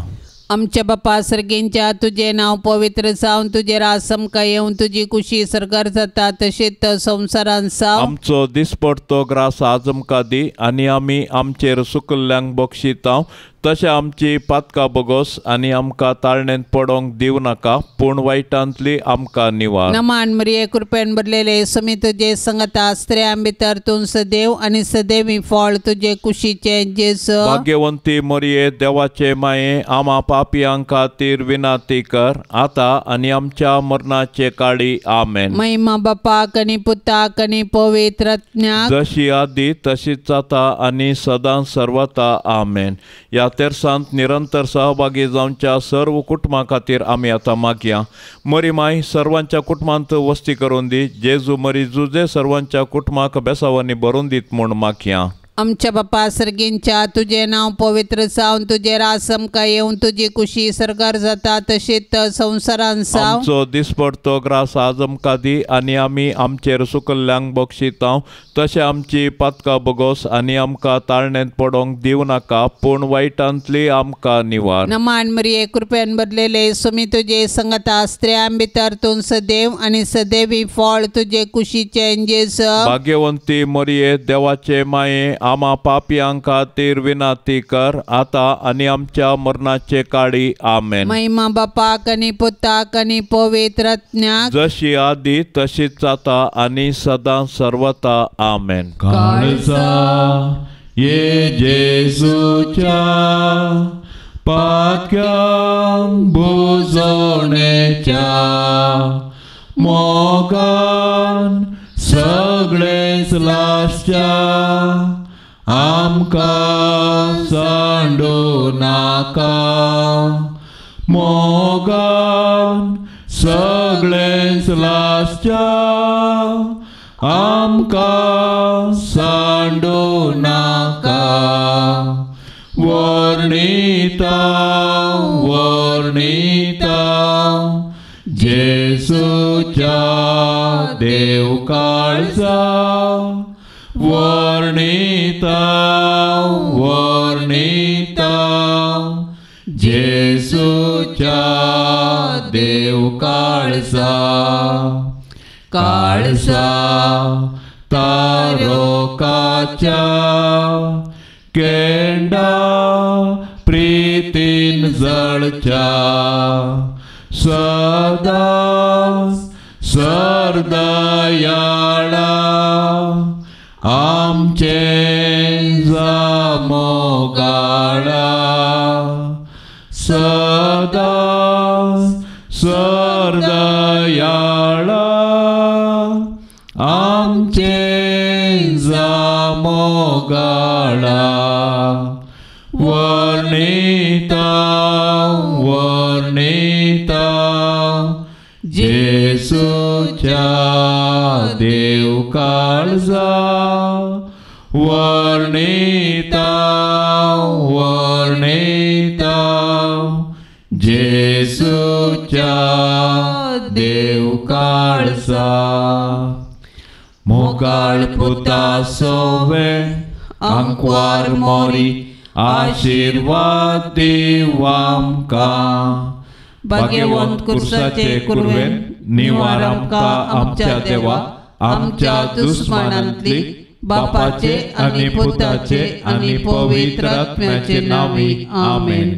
आमच्या बापा सर्गींच्या, तुजें नांव पवित्र जावं, तुजें राज आमकां येवं, तुजी कुशी सरकार जाता तशीच संवसारान जावं. आमचो दिसपडतो ग्रास आज आमकां दी आनी आमी आमचेर सुकल्ल्यांक बक्षितांव, तशें आमची पातकां बोगोस आनी आमकां ताळणेंत पडोंक दिवं नाका पूण वायटांतली आमकां निवार. नमान मरिये कृपेन भरलेले समी तुजे संगता स्त्रियां भितर तूं सदैव आनी सदैवी फळ तुजे कुशीचे जेजू. भाग्यवंती मरिये देवाचे माये आमा पापयां खातीर विनंती कर आतां आनी आमच्या मरणाचे काळी. आमेन. महिमा बापाक आनी पुताक आनी पवित्र आत्म्याक जशी आदी तशीच जाता आनी सदां सर्वता. आमेन. ह्या तेर्सांत निरंतर सहभागी जावच्या सर्व कुटुंबा खातीर आमी आतां मागया. मरी माय सर्वांच्या कुटुंबांत वस्ती करून दी. जेजू मरी जुजे सर्वांच्या कुटुंबाक बेसावांनी भरून दीत म्हूण मागया. आमच्या बापा सर्गींच्या तुजें नांव पवित्र जावन तुजें राज आमकां येवन तुजी कुशी सर्गार जाता तशीच संवसारान जावं. आमचो दिसपडतो ग्रास आज आमकां दी आनी आमी आमचेर सुकल्ल्यांक बक्षितांव तशें आमची पातकां बोगोस आनी आमकां ताळणेंत पडोंक दिवं नाका पूण वायटांतली आमकां निवार. नमान मरिये कृपेन भरलेले सुमी तुजे संगता स्त्रियां भितर तूं सदैव आनी सदैवी फळ तुजे कुशीचे जेजू. भाग्यवंती मरिये देवाचे माये आमा पापयां खातीर विनंती कर आतां आनी आमच्या मरणाचे काळी. आमेन. महिमा बापाक आनी पुताक आनी पवित्र आत्म्याक जशी आदी तशीच जाता आनी सदां सर्वता. आमेन. काळजा ये जेजूच्या पातक्यांक बुजोवणेच्या मोगान सगळेच लासच्या आमकां सांडू नाका. मोगान सगळेच लासच्या आमकां सांडू नाका. वर्णिता वर्णिता जेजूच्या देव काळजा वर्णिता वर्णिता जेजूच्या देव काळजा. काळजा तारोकाच्या केंडा प्रीतीन जळच्या सदा सरदयाळा आमचे जामोगाळा सदा सरदयाळा आमचे जामोगाळा. वर्णिता वर्णिता जेजूच्या देव काळजा वर्णिता वर्णिता जेजूच्या देव काळजा. मोगाळ पुता सोवे आंकवार मोरी आशीर्वाद दीव आमकां. भाग्यवंत कुर्साचे कुरवेन निवार आमकां आमच्या देवा आमच्या दुस्मानांतली बापाचे आनी पुताचे आनी पवित्र आत्म्याचे नांवी. आमेन.